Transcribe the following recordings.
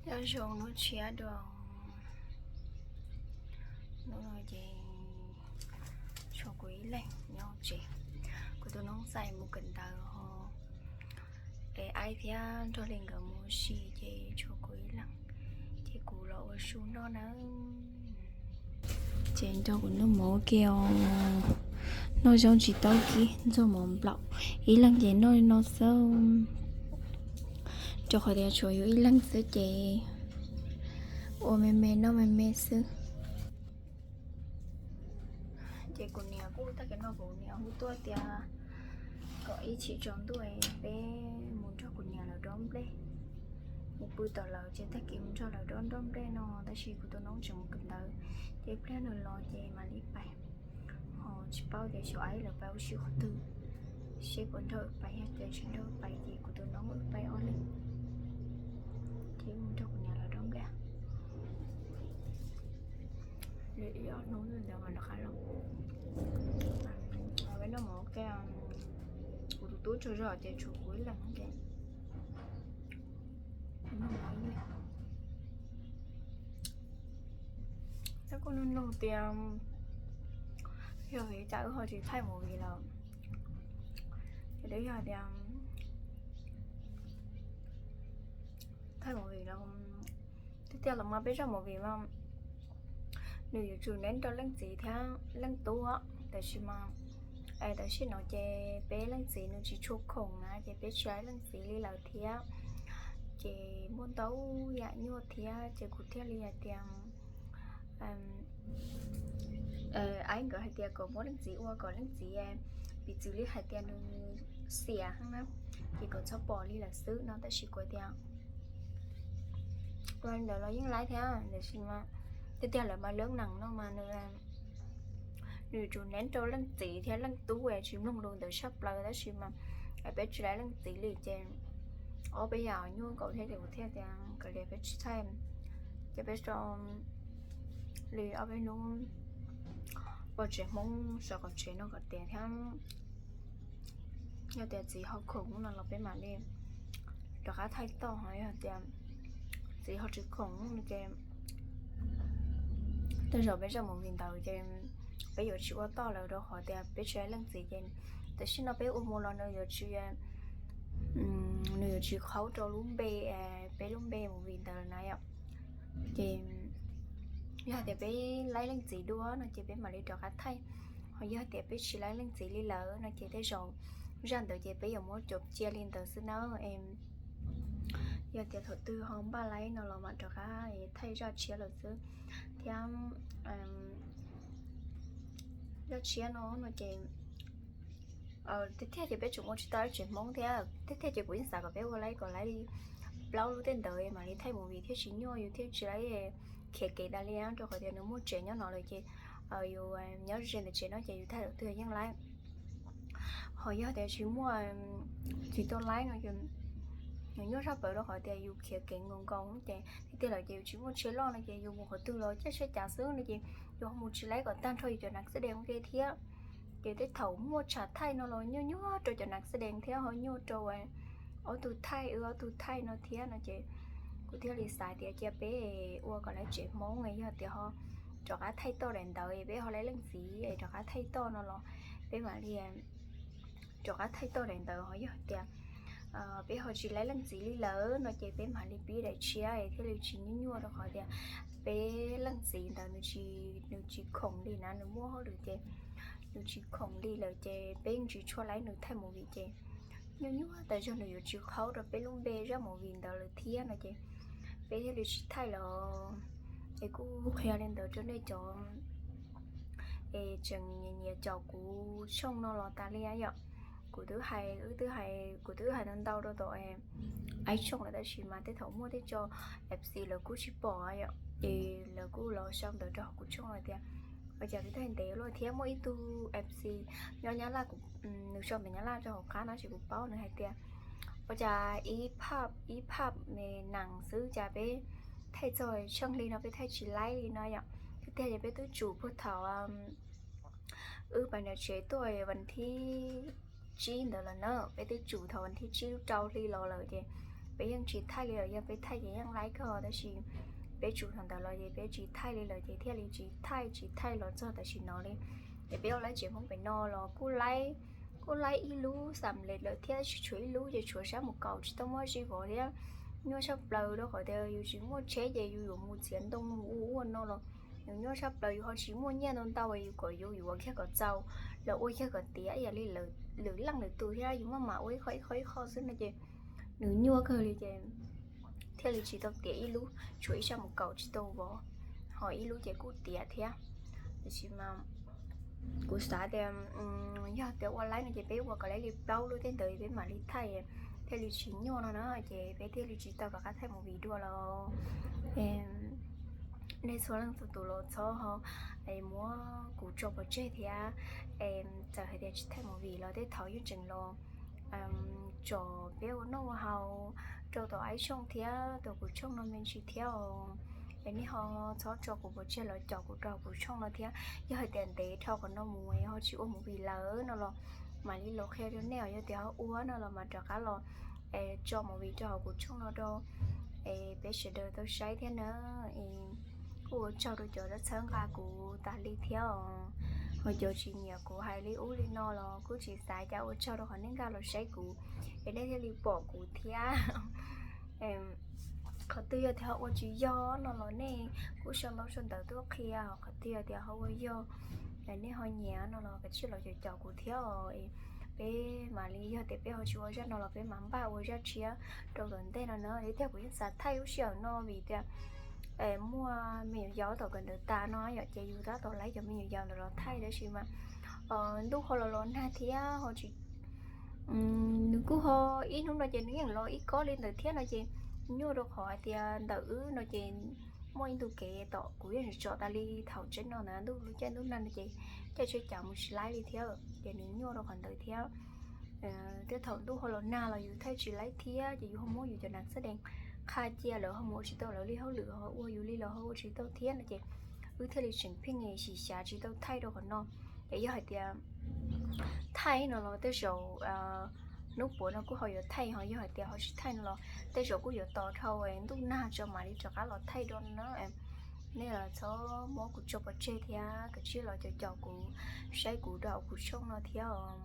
Nyob zoo hnub tshiab dua. Hnub no ces tshuav kuv ib leeg nyob tsev. Kuv tus noob xais mus kawm ntawv ho, es aib thiab nrog li nkawd mus ua si ces tshuav kuv ib leeg, ces kuv los ua su noj nawb. Ces nrog kuv noj mov ua ke os. Noj zoo tsis tau kib ntxuag mov nplaum, ib leeg ces noj li no xwb. Rau qhov tias tshuav yus ib leeg xwb ces ua me me noj me me xwb. Ces kuv niam kuj tag kis no kuv niam hu tuaj tias kom ib chim tsaus ntuj peb mus nrog kuv niam lawv dob nplej, mus pw tom lawv ces tag kis mus nrog lawv dob dob nplej no, tab sis kuv tus noob tseem mus kawm ntawv, ces pliag nws los ces mam li pais. Ho tsis paub tias xyov aib lawv pais ua si qhov twg, seb puas nrog wb pais, yog tias tsis nrog wb pais ces kuv tus noob wb pais ob leeg, ces mus nrog kuv niam lawv dob nplej. Lwm ib ob hnub ntawd mas rov qab los. Peb noj mov ua ke, kuv tus tub tsaug zog ces tshuav kuv ib leeg ces. Tab kuj nug nug tias yog vim cas wb ho tsis thaij movie lawm. Ces twb yog tias thaij movie lawm, tiag tiag los mas peb zaj movie mas nws yuav tsum neb rau leej txiv thiab leej tub, tab sis mas tam sim no ces peb leej txiv nws tsis tshua khoom na, ces peb tsis aib leej txiv li lawm thiab. Ces muaj ntau yam nyuaj thiab ces kuv thiaj li hais tias aib nkawd hais tias kom muab leej txiv ua kom leej txiv, piv txwv li hais tias nws xiam heev na, ces kom txhob pom li lawm xwb no, tab sis kuv tias ua li ntawd los yeej laib thiab, tiam sis mas tiag tiag lawv mas lub neej no mas nws nws yuav tsum neb rau leej txiv thiab leej tub, tsis mloog lus ntawd tshaj plaws, tab sis mas peb tsis laib leej txiv li ces ob peb yam nyuaj nkaus thiab ces kuv thiaj tias kav liam peb tsis thaij, ces peb so li ob peb hnub pov tsev Hmoob so kom tsev no kom tiav thiab. Yog tias txiv ho khoom no los peb mam li rov qab thaij toj, ho yog tias txiv ho tsis khoom no ces tej zaum peb zaj movie ntawd ces peb yuav tsis ua toj lawm rau qhov tias peb tsis laib leej txiv ces tam sim no peb ua mus los nws yuav tsis, nws yuav tsis qhaub rau lub npe, peb lub npe movie ntawd na yom. Ces yog tias peb laib leej txiv dua no ces peb mam li rov qab thaij, ho yog tias peb tsis laib leej txiv li lawm no ces tej zaum zaj ntawd ces peb yuav muab cov cia li ntawd xwb na. Yog tias thaum twg ho npaj laib no los mam rov qab thaij zaj tshiab lawm xwb thiab. Zaj tshiab no no ces tiag tiag ces peb tseem ua tsis tau tsev Hmoob thiab, tiag tiag ces kuv yeej xav kom peb ua laib kom laib li plaub lub tej ntawd mam li thaij movie thiaj tsis nyuaj, yus thiaj tsis laib khiav kev tas li, rau qhov tias nws muaj tsev nyob no lawm ces yus nyob ze ntawm tsev no ces yus thaij thaum twg yeej laib. Ho yog tias tsis muaj, tsis tau laib no ces nws nyuaj zaj plaws rau qhov tias yus khiav kev nkaus nkaus ces tiag tiag lawm ces yus tsis muaj tsheb loj no ces yus mus qhov twg los caij tsheb cav xwb no ces yus ho mus tsis laib kom tag nrho yus cov nas xab dees ua ke thiab. Ces tej thaum muaj tsam thaij no los nyuaj nyuaj rau cov nas xab dees thiab ho nyuaj rau ob tug thaij, wb ob tug thaij no thiab no ces kuv thiaj li xav tias cia peb ua kom laib tsev Hmoob, yog tias ho rov qab thaij toj daim ntawd peb ho laib leej txiv es rov qab thaij toj no los peb mam li rov qab thaij toj daim ntawd, ho yog tias peb ho tsis laib leej txiv li lawm no ces peb mam li pib daim tshiab thiaj li tsis nyuaj nyuaj rau qhov tias peb leej txiv ntawd nws tsis khoom li na, nws muaj hauj lwm ces nws tsis khoom li lawm ces peb yeej tsis tshua laib nws thaij movie ces nyuaj nyuaj tas zog nws yuav tsis qhaub rau peb lub npe zaj movie ntawd lawm thiab no ces peb thiaj li tsis thaij los. Es kuj qhia li ntawd rau nej cov es tseem nyiam nyiam caum kuv tshooj no los tas li yom. Kuv twb hais, wb twb hais, kuv twb hais ntau ntau rau tom aib tshooj lawm tab sis mas tej thaum muaj tej tso F C lawv kuj tsis pom yom, ces lawv kuj los sau ntawv rau hauv kuv tshooj hais tias ua cas twb thaij ntev luaj thiab. Muaj ib tug F C nyob Nyab Laj, nws sau ntawv Nyab Laj rau hauv qab no ces kuv paub nws hais tias ua cas ib phaj ib phaj me nees xwb cas peb thaij txog tsheej li no peb thaij tsis laib li no yom. Tiag tiag ces peb twb tsum puag thaum wb pais nram tsev tuaj vas thib tsib ntawd lawm na, peb twb tsum thaum vas thib tsib lub rau hli los lawm ces Peb yeej tsis thaij li lawm, yog peb thaij ces yeej laib kawg, tab sis peb tsum thaum ntawd los ces peb tsis thaij li lawm ces thiaj li tsis thaij, tsis thaij los txog tam sim no li. Ces peb ua laib tsev Hmoob pem no los kuj laib, kuj laib ib lub xam lej lawm thiab, tab sis tshuav ib lub ces tshuav sab mus kaus tsis tau muaj zib vov thiab. Nyuaj tshaj plaws rau qhov tias yus tsis muaj tsheb ces yus yuav mus txiav ntoo mus ua ua no los nws nyuaj tshaj plaws, yus ho tsis muaj nyiaj ntau ntau, yus kom yus yuav kiag kom txaus los ua kiag kom tiav ib yam li lwm leej lwm tus thiab, yus maj mam ua ib qho ib qho ib qho xwb no ces nws nyuaj kawg li ces thiaj li tsis tau tiav ib lub, tshuav ib sab mus kaus tsis tau vov, ho ib lub ces kuj tiav thiab. Tiam sis mas kuv xav tias yog tias ua laib no ces peb ua kom laib li plaub lub tej ntawd peb mam li thaij thiaj li tsis nyuaj no na, ces peb thiaj li tsis tau rov qab thaij movie dua los. Nej txhua leej txhua tus los txhob muab kuv tso pov tseg thiab. Txawm hais tias tsis thaij movie los tej thaum yeej tseem los tso peb ua noj ua haus rau tom ib tshooj thiab tom kuv tshooj no me ntsis thiab os. Es nej ho txhob tso kuv pov tseg los caum kuv rau kuv tshooj no thiab. Yog hais tias ntev dhau qhov no mus ho tsis ua movie lawm no los mam li los qhia rau nej os. Yog tias ho ua no los mam rov qab los tso movie rau hauv kuv tshooj no rau peb sawv daws tau saib thiab na. Kuj ua tsaug rau cov txhawb nqa kuv tas li thiab os. Ho cov tsis nyiam kuv hais li ub li no los kuj tsis xav cas, ua tsaug rau qhov nej nkag los saib kuv es nej thiaj li pom kuv thiab. Qhov twg yog tias ho ua tsis yog no los nej kuj sau ntawv sau ntawv tuaj qhia, qhov twg yog tias ho ua yog nej ho nyiam no los kav tsij los caum caum kuv thiab os. Peb mam li, yog tias peb ho tsis ua zaj no los peb mam npaj ua zaj tshiab rau tom ntej no na. Tiag tiag kuv yeej xav thaij lub sij hawm no vim tias muaj me nyuam yaus tom kawm ntawv tas no yom, ces yus tab tom laib cov me nyuam yaus ntawd los thaij, tab sis mas ntuj ho los los nag thiab ho tsis, nws kuj ho, ib hnub no ces nws yeej los ib kob li ntawd thiab no ces nyuaj rau qhov hais tias ntawm wb no ces muaj ib ntu kev tom kuv yeej tsom tas li thaum tseeb no ntawd, ntuj lub caij ntuj nag no ces caij tsheb cav mus tsis laib li thiab ces nws nyuaj rau qhov ntawd thiab. Tej thaum ntuj ho los nag los yus thaij tsis laib thiab ces yus ho muab yus cov nas xab dees qha cia lawm ho mus ua tsis tau lawv li hauj lwm, ho ua yus li los ho ua tsis tau thiab no ces wb thiaj li tseem pheej xyem xyav tsis tau thaij rau qhov no. Es yog hais tias thaij no los tej zaum hnub puav no kuj ho yuav thaij, ho yog hais tias ho tsis thaij no los tej zaum kuj yuav tos dhau ntuj nag tso mam li rov qab los thaij dua no na. Nej los txhob muab kuv tso pov tseg thiab kav tsij los caum caum kuv, saib kuv rau hauv kuv tshooj no thiab os.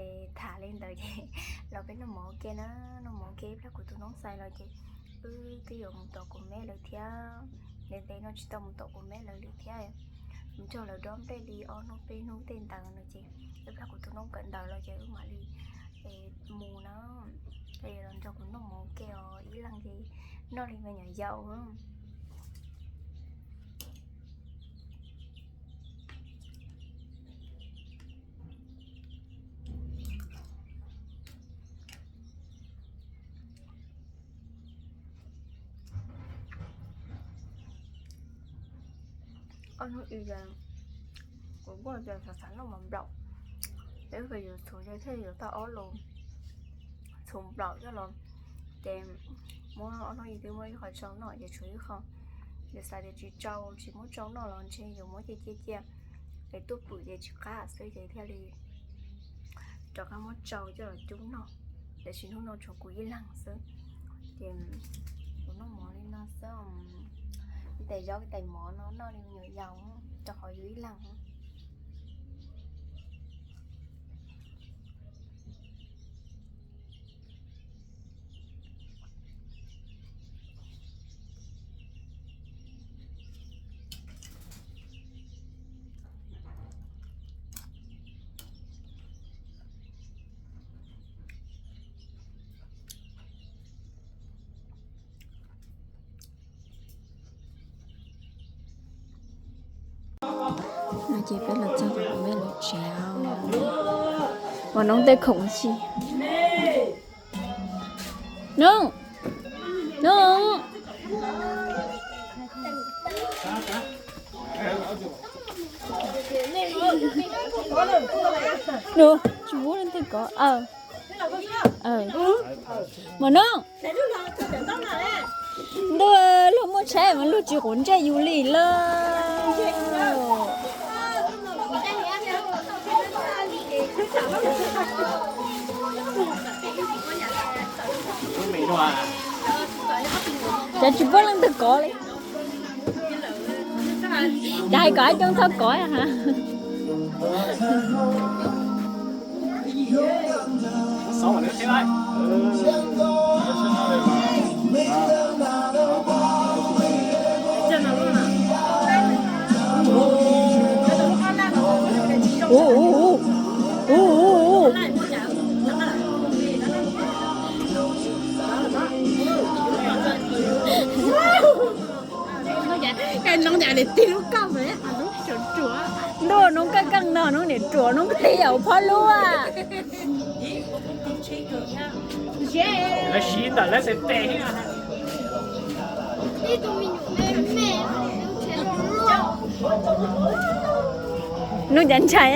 Es tham li ntawd ces los peb noj mov ua ke na, noj mov ua ke ib pliag kuv tus noob xais los ces wb twb yuav mus tom kuv meb lawv thiab. Ntev ntev no tsis tau mus tom kuv meb lawv li thiab. Mus nrog lawv dob nplej li ob hnub peb hnub tej ntawd no ces ib pliag kuv tus noob kawm ntawv los ces wb mam li mus na. Los nrog kuv noj mov ua ke os, ib leeg ces noj li me nyuam yaus. Ob hnub ib kuv kuj xav xav noj mov nplaum, es yus txhuv thiaj yuav tau ob los txhuv nplaum coj los, ces muab ob hnub ib twb muab ib qho tsau noj ces tshuav ib qho. Yus xav tias tsis tsau, tsis muab tsau noj los ntshe yus muab cia cia cia es tuaj pwm ces tsis qab xwb ces thiaj li rov qab muab tsau coj los cub noj. Tiam sis hnub no tshuav kuv ib leeg xwb ces kuv noj mov li no xwb. Ib tais zaub ib tais mov no noj li me nyuam yaus rau qhov yus ib leeg. No ces peb los txog tom kuv meb lawv tsev. Ua noob tej khoom ua si. Noob, noob. Nub, tsis pub leej twg kov. Mos noob, ntuj, luag muaj tsheb mas luag tsis quav ntsej yus li lawm. Cas tsis pub leej twg kov li. Cas hais kom Ab Coob txhob kov ha. Ub, ub, ub. Ub, ub, ub. Ntuj, noob kaj kaj no, noob niam ruam, noob tij yam phob lub a. Lawv siv ntawm lawv tes tes. Noob cas ntshai.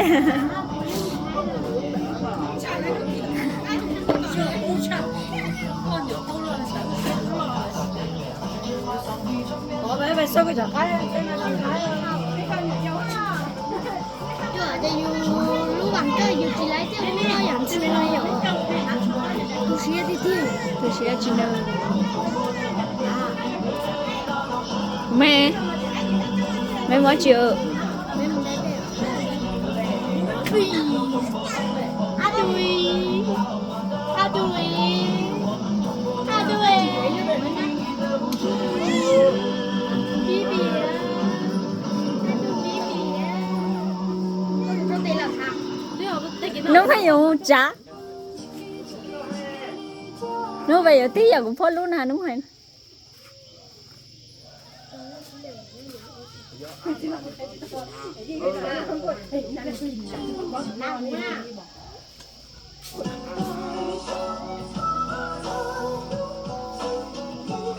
Yus lub vas kawj yus tsis laib tej lub no yam ntxwg no yom. Tu siab tiag tiag, tu siab tsis ntev. Me, me mob tsis. Noob pheej yuav tsav. Noob pheej yuav tib yam kuv phob lub na noob hais.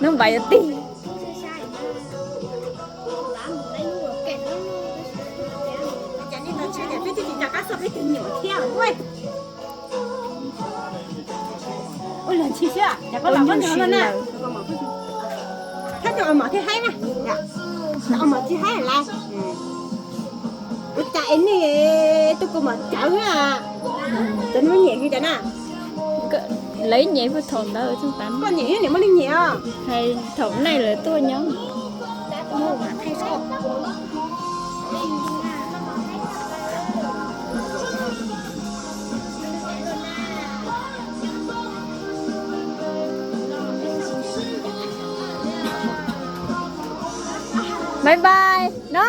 Noob npaim yuav tig. Ua los ntshis xwb, ces koj los koj nyob no na. Koj cov mom thiaj haib na. Cov mom tsis haib lawm. Ua cas es nej tuaj kua mom cawv na. Cov nej muab nyiam li cas na? Lawv nyiam puag thaum ntawd. Koj nyiam niam muab nej nyiam os. Hais thaum nej lawv tuaj nyob. Bye bye. No.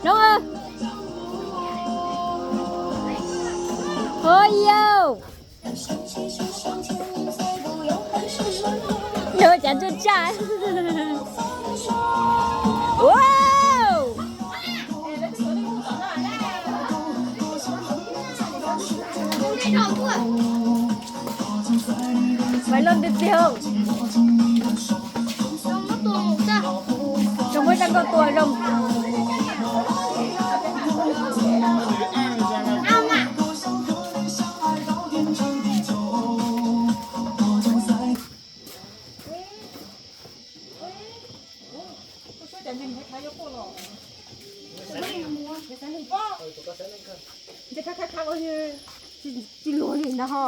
No. Ôi dồi. Nws chả trượt trại. Wow. Mày lên đi Tiego. Rau muab rau koj tua zoo. Tsis luag li ntag ho.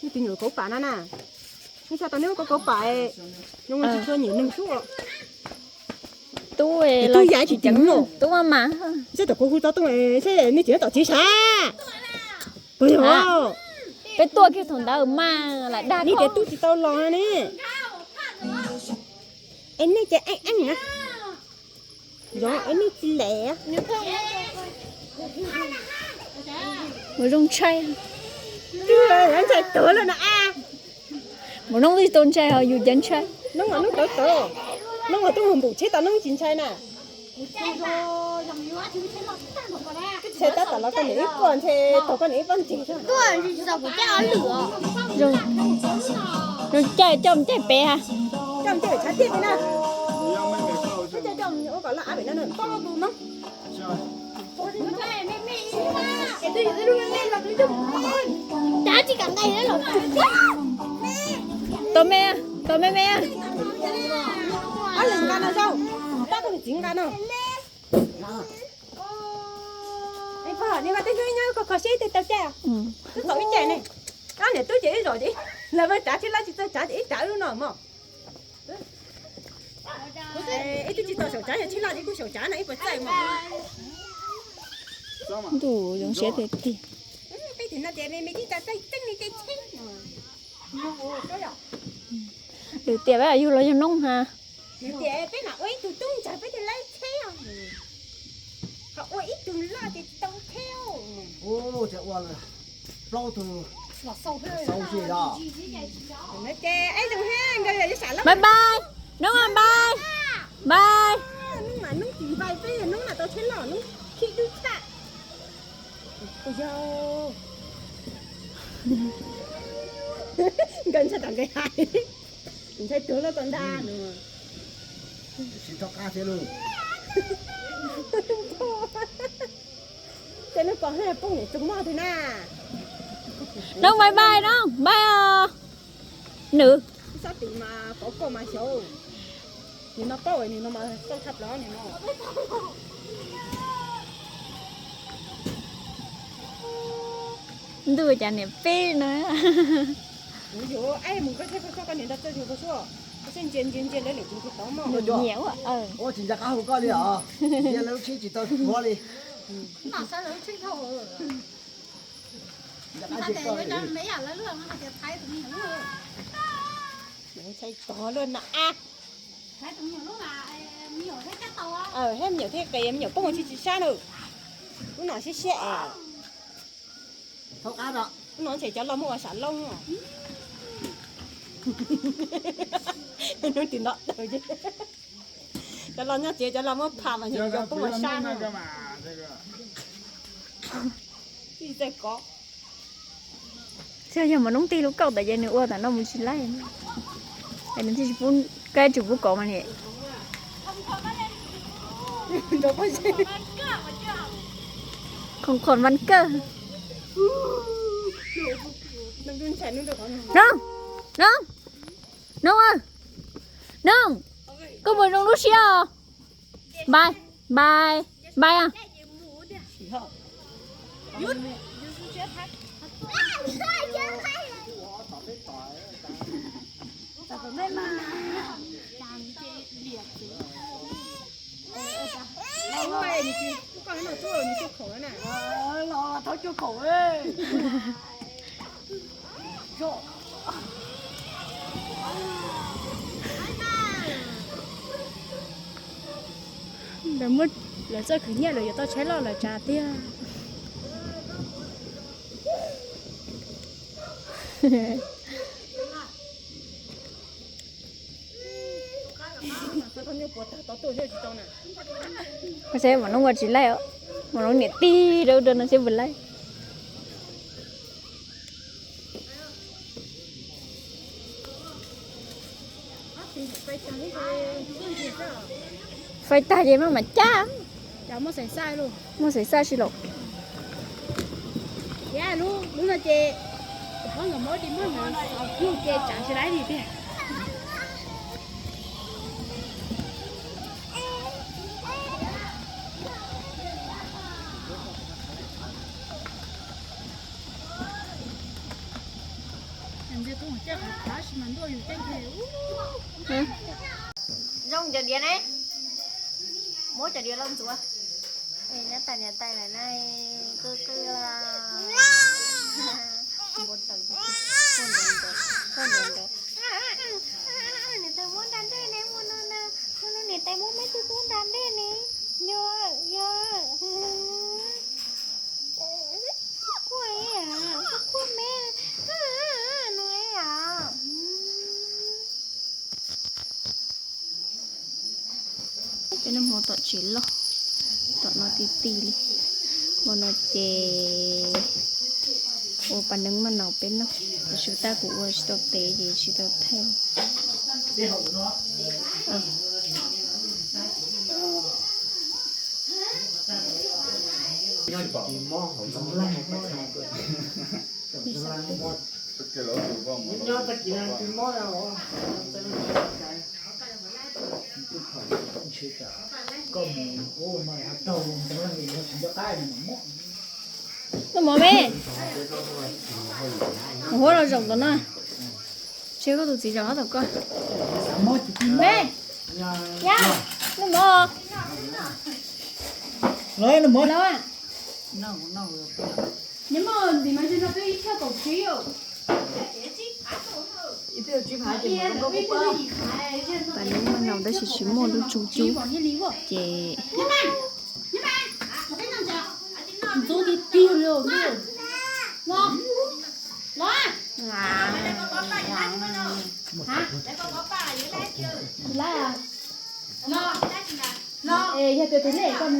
Nej tus nyuam kauv pam no na. Nej txhob tau nej kauv kauv pam, zoo tsis tshua nyiam neeg xwb. Tub, tub yav tsis ceev no. Tub mas mas. Seb tom kuv hu tau tub, seb nej tsis nyob tom tsev sav. Puas yog? Peb tuaj kiag thaum ntawd mas lam dag nej tias tub tsis tau los ne. Es nej ces eej eej na. Yog es nej tsis lem. Mus zoo ntshai. Twb ntshai tuag lawm no a. Mus noob twb tsis tau ntshai ho yus cas ntshai. Noob ua noob tawv tawv. Noob ua tub mus npum tsheb tau noob tsis ntshai na. Ntshai tab tom los koj niam ib puag ntshai thaum koj niam ib pob ntseg. Tuaj tsis tau kuv caj ob lwm os. Zoo caij coj mus caij pem ha. Coj mus caij pem tshav tiaj pem na. Coj mus ua kom laj av pem no na. Tos me, tos me me. Ob leeg nqa no zoo, tab koj niam txiv nqa no. Pog, nej vaj tej hnub ib nyob kho kho seb tej tau caij, twb tau ib caij ne. Niam tub ces ib zaug ces lawv vaj tsav tsheb loj tsis txawj tsav ces ib tsav lub no mog. Ib tug tsis tau saum tsav yog tsheb loj ces kuj saum tsav no ib puas txawj mog. Ntuj zoo siab tiag tiag. Peb tim no ces me me tib txaij txeeb li tej tsheb. Lwm tiam peb yug los yog noob ha. Lwm tiam peb mam ua ib tug tub ntsaws peb thiaj laib tsheb os. Ho ua ib tug loj ces tsis tau tsheb. Plaub tug xau xwb os. Bye bye. Noob bye. Bye. Noob mas noob tsis npais peb, noob mas tau tsheb loj noob khib dub tshaj. Ua yog nkawd ntshai tom nqes hais, ntshai tuag loj ko ntag no. Tsis tau qab thiab lauj. Tej lub ko poob niam txoos moj twg na. Noob bye bye noob bye os. Nws xob tim mas kov koj mas xyov. Nim no paub nim no mas txaus tshaj plaws nim no. Ntuj cas niam peb no. Kuv yuav mus koj thiab koj txoj koj niam nrog txoj yug koj suab, koj seb ntsia ntsia ntsia lawv lwm tus tus tod mog. Nws nyiam ua tsis nco qab hu koj li os. Ntsia lawv lub tsheb tsis tau huab li. Ntshai tog luaj na. Thiab me nyuam thiab qis me nyuam poob tsis tsis sab na. Lub no siab siab es. Lub no ntshe cov los muab ua sam loob. Hnub tim no tawg ces cov los nyob tsev cov los muab pha mas ntshe cov poob ua sab na. Txij txawj kov. Thiab yog mas noob tij lub kauj tas ces nws ua tam no mus tsis laij. Es nws thiaj tsis pub, koj tsis pub kov mas niam. Khoom khoom vas kawj. Noob, noob, noob, noob, koj puas zoo lub siab os? Npai, npai, npai a. Lawv muab lawv txoj khwv nyiaj lawv yuav tau tsheb loj lawv tsav tiag. Koj saib mas noob ua tsis laij, mas noob niam tij rau rau no seb puas laij. Fais tag ces maj mam cab. Muaj xaiv xaj si los. Lub no ces phob nkawd muab di muab nkawd xov pug ces tsam tsis laib li tiag. Zoo cov diav ne, muab cov diav los ntxuav. Nyob tas niam tais lawm na, qw qw los. Niam tais muab nra dej ne, mus no na, mus no niam tais muab meb tug tub nra dej ne, yog yog. Kuj kuj me, no es yom. Peb noj hmo tom tsev loj, tom no ti ti li. Hmo no ces ua pas neeb maj no peb noj, tab sis tab kuv ua tsis tau pem ces tsis tau thaij. Noj mov me. Huab los zaum tom no. Tseg koj tus txiv zaum hab tom koj. Me, ya, noj mov. Los, noj mov ntxiv mas no peb ib txhiab kaum tsib. Pas nub no tab sis tsis muaj lub tsu cub ces ntxub tiag tiag li.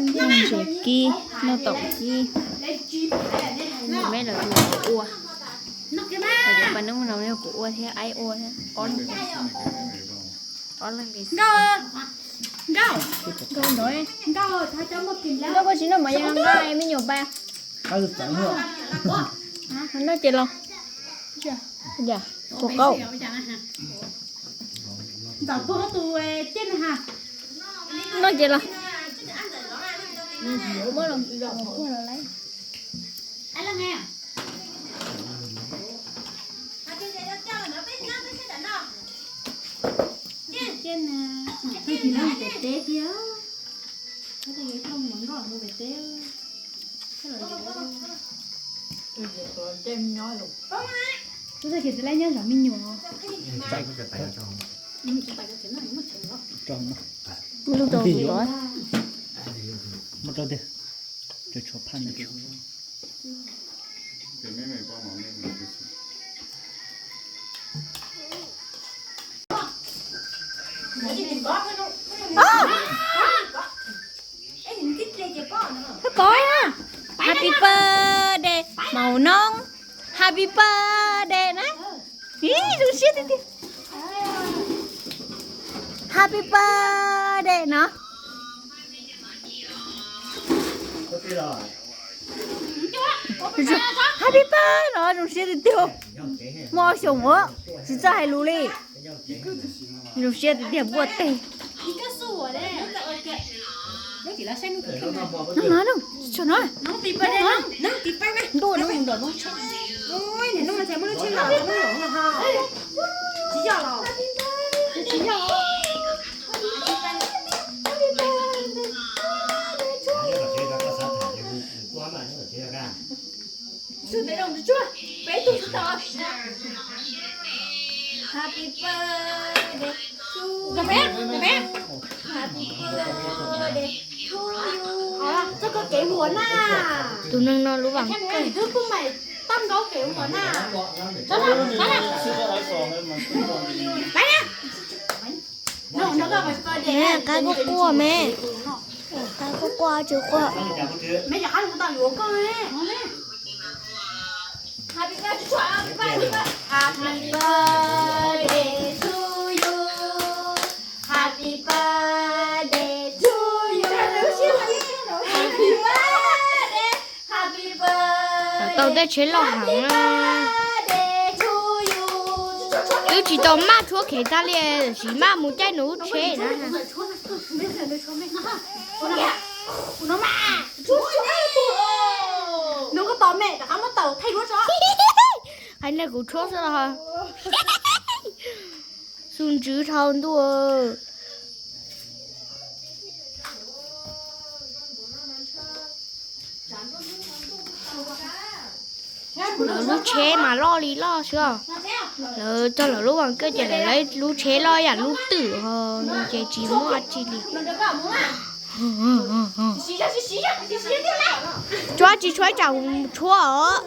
Ntses kib, noj taum kib. Me lawv tus kuv ua, pas nub no yog kuv ua thiab, aib ua thiab, ob leeg, ob leeg. Nkauj, nkauj, nkauj, koj tsis noj mov yog nqa me nyuam pas. Noj ces los. Ua qau. Noj ces los. Muab los puag los lawm. Peb tsis noj pem teb thiab. Tus tag kis txiv laib nyob zov me nyuam. Lub tau tus tod. Muab rau tiag, tsuas tshuav phaj ntawd. Kov, happy birthday Maum Noob, happy birthday na. Ib, zoo siab tiag tiag. Happy birthday no. Happy birthday no, zoo siab tiag tiag. Muaj ob xyoos ua tsis txawj hais lus li. Zoo siab tiag tiag npuaj teg. No no no, tsis tshua no. Ntuj no mus nram lub tsheb. Tsis yog los. Tsis yog. Happy birthday to you. Happy birthday to you. Txog koj kev mus na. Tus neeg no lub vas kawg. Twb kuj mais toj nkaub kev mus na. Tso na, tso na. Pab na. Qaib quaj quaj me. Qaib quaj quaj tsis quaj. Happy birthday to you. Happy birthday to you. Happy birthday. Happy birthday. Tau tej tsheb loj heev na. Twb tsis tau maj tshuab khev tag li, tab sis maj mus caij nws lub tsheb na. Qhov no kuv tshuab xwb los. Xu ntswv dhau ntuj. Lawv lub tsheb mas loj li loj xwb os. Lawv txog lawv lub vas kawg ces lawv lub tsheb loj yam lub twm ho ces tsis muaj dab tsi li. Tshuab tsis tshuab tsam tshuab os.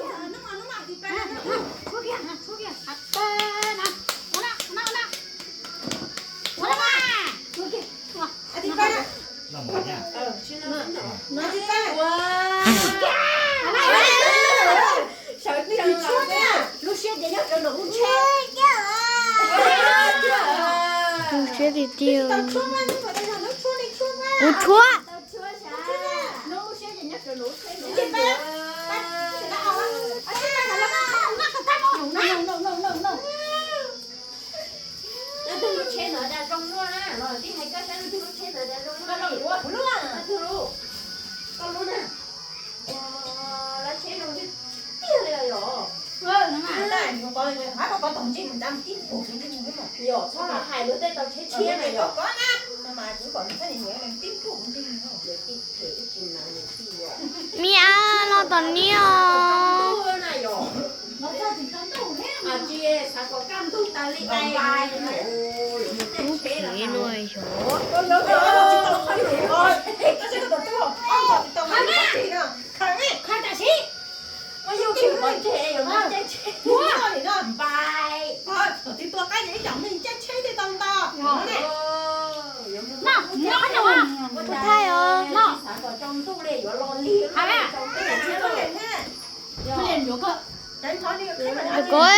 Lub siab tiag tiag. Kuv tshuab. Leej twg lub tsheb ntawd dag zoo luaj na, los tij hais koj saib leej twg lub tsheb ntawd dag zoo luaj. Koj lub, koj lub na. Lawv tsheb zoo tiag tiag li os. Yog, txhob hais luag tej tau tsheb tshiab na yog. Miv, los tom niv os. Lub phem no xyov. Kuv thaij os. Kov,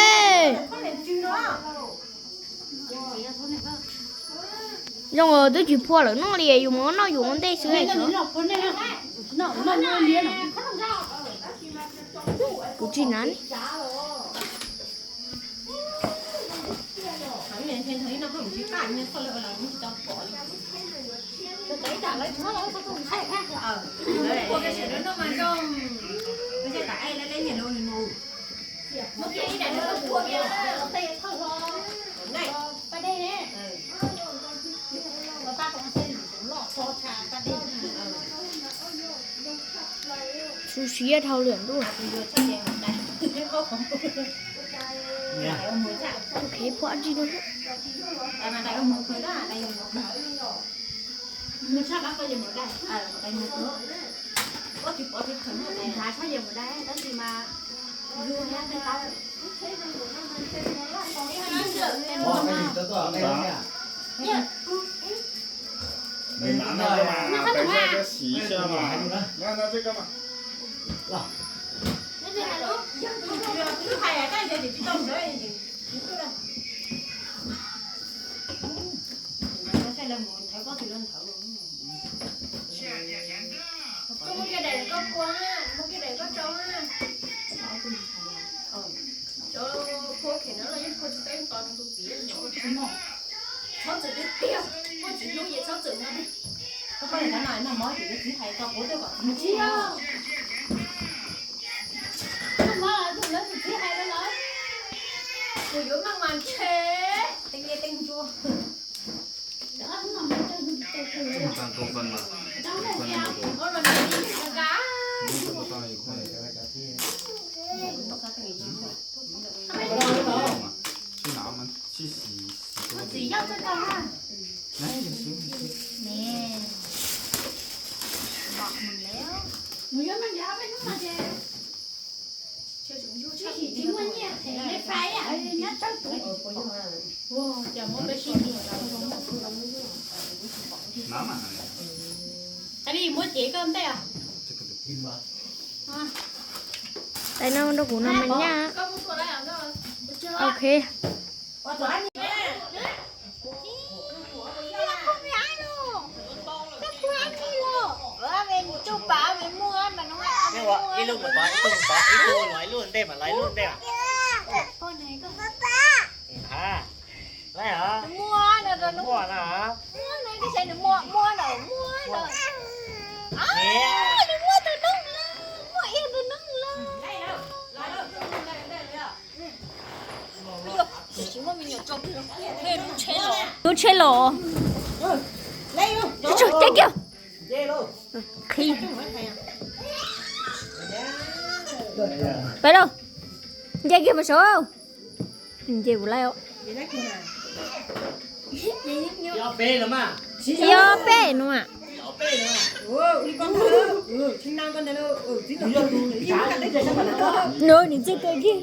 zoo twb tsis phua lawm no li, yus mus noj yus ua ntej xwb. Kuv tsis na. Su siab dhau lawm ntuj. Tus khev phua dab tsi no thiab. Koj muab kiag daim koj phua na, muab kiag daim koj rau na. Cov phua khem no los yeej phua tsis tau ib qho rau tus txiv. Txhob txwm tiag tiag, muaj txiv hlub ces txhob txwm no. Koj poj niam no, no mov ces tus txiv hais tau kuv tuaj kom txiv hlub. Tsis yog. Koj mov tus lawv tus txiv hais rau lawv. Kuv yuav meej mas ntshe teej nyiaj teej ntsua. Muab cev koj ntej os. Tais no rau kuv no mas nyaj. Ok. Ib lub mus tod, ib tug mus tod, ib tug mus tod, ib tug ntej mas los ib lub ntej. Ha, muaj na, muaj na. Lub tsheb los. Caij kiag. Qhib. Peb lauj. Nce kiag mas saud. Nce kuv lawm. Tsis yog peb no. Nws, nws txij tua kiag.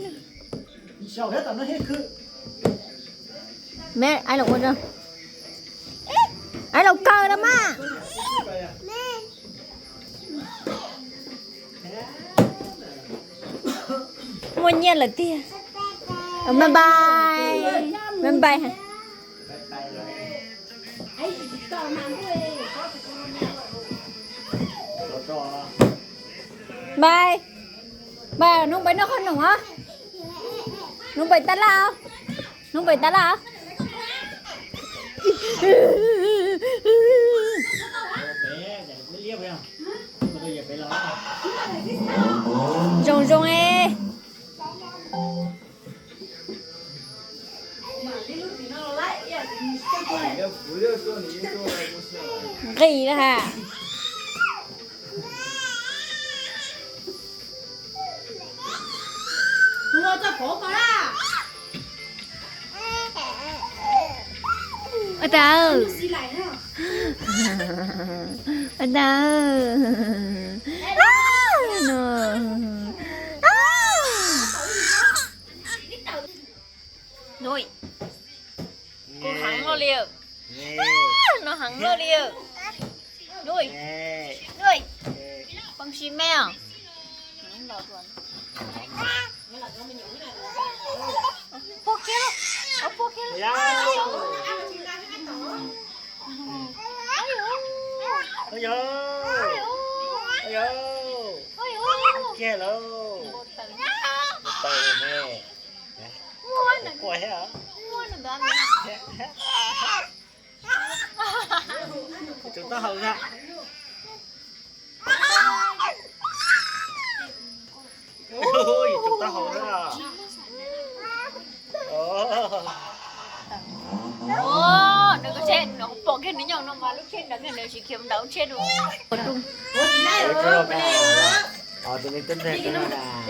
Me, ai los ua rau. Ai los kaw rau mas. Muaj nyiaj lawm tiag. Bye bye. Bye bye. Bye. Bye, Noog pais noj qhob noom os. Noog pais tab laj os. Noog pais tab laj os. Zoo zoo e. Nqis na ha. Ua tau. Ua tau. Nuj, kuv heev luaj li. No heev luaj li. Nuj, nuj, poob sib me os. Puag kiag, puag kiag. Ua kiag lauj. Taws ne. Quaj thiab. Tsum taub hau na. Tsum taub hau na. Nws ko tsheb no pom kiag nws nyob no mas lub tsheb ntawd nws tsis khiav mus nram lub tsheb dua. Tus neeg teb nteg no na.